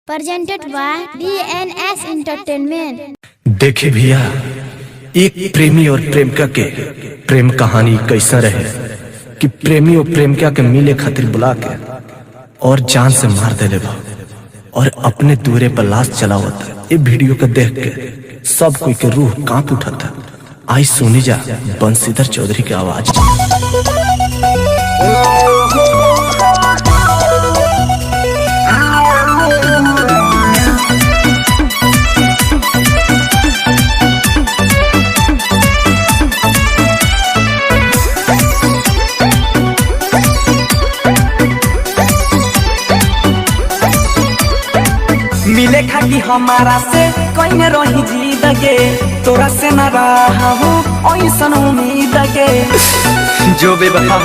Presented by DNS Entertainment. देखे भैया, एक प्रेमी और प्रेमिका के प्रेम कहानी कैसा रहे कि प्रेमी और प्रेमिका के मिले खातिर बुला के और जान से मार देले बा और अपने दूरे पर लाश चलावत। ये वीडियो के देख के सब कोई के रूह कांप उठता। आई सुनी जा बंसीधर चौधरी के आवाज। मिले खाती हमारा से कहीं रही जीत गे, तोरा से न रहा हूँ ऐसन उम्मीद गे। जो बेवफा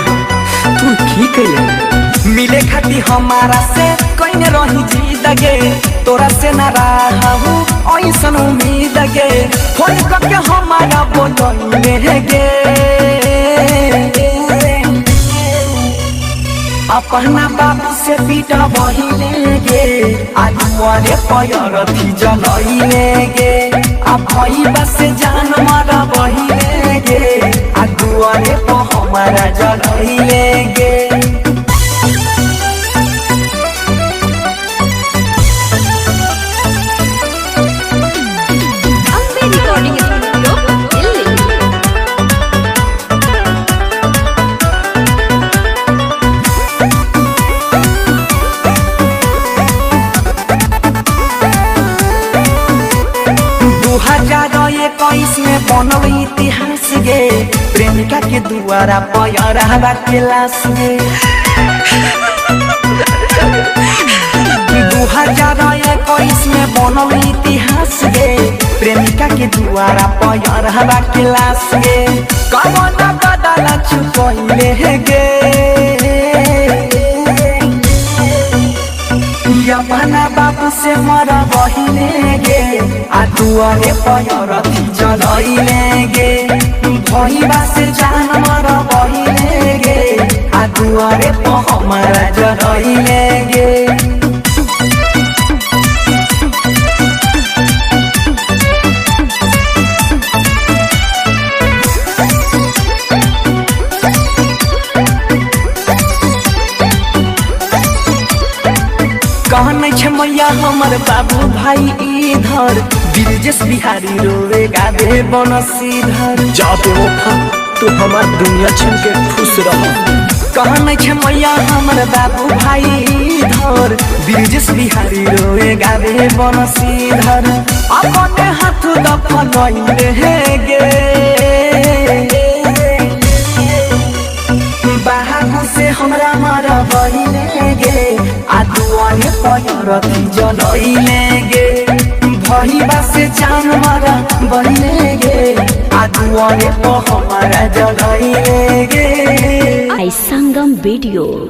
तू ठीक है। मिले खाती हमारा से कहीं रही जीत गे, तोरा से न रहा हूँ ऐसन उम्मीद गे। फोन करके हमारा बोलने गे, अपना बाबू से पीटा बहिले गे, आजुआरे पैर थी जलइले गे। आ भईबा से जान मारा बहिले गे, आजुआरे प हमारा जलइले गे। Ambe Recording Studio, Delhi. 2021 में बनल इतिहास गे, प्रेमिका के दुआरा पैरा के लाश गे। 2021 में बनल इतिहास गे, प्रेमिका के दुआरा पैरा के लाश गे। कवन बदला चुकइले गे, अपना बाबू से मर बहिले गे, आ दुआरे पैर जलइले गे। भईबा से जान मर बहिले गे, आ दुआरे प हमारा जलइले गे। कहने छे मैया हमर बाबू भाई इधर, ब्रिजेश बिहारी रोवे गावे बनसीधर। जा बेवफा, तू हमार दुनिया छीन के खुश रह। कहने छे मैया हमर बाबू भाई इधर, ब्रिजेश बिहारी रोवे गावे बनसीधर। अपने हाथ दफनइले गे, बाबू से हमरा मारा बहिले गे, आ दुआरे पैर जलइले गे। भईबा से जान मारा बहिले गे, आ दुआरे प हमारा जलइले गे। I Sangam Video.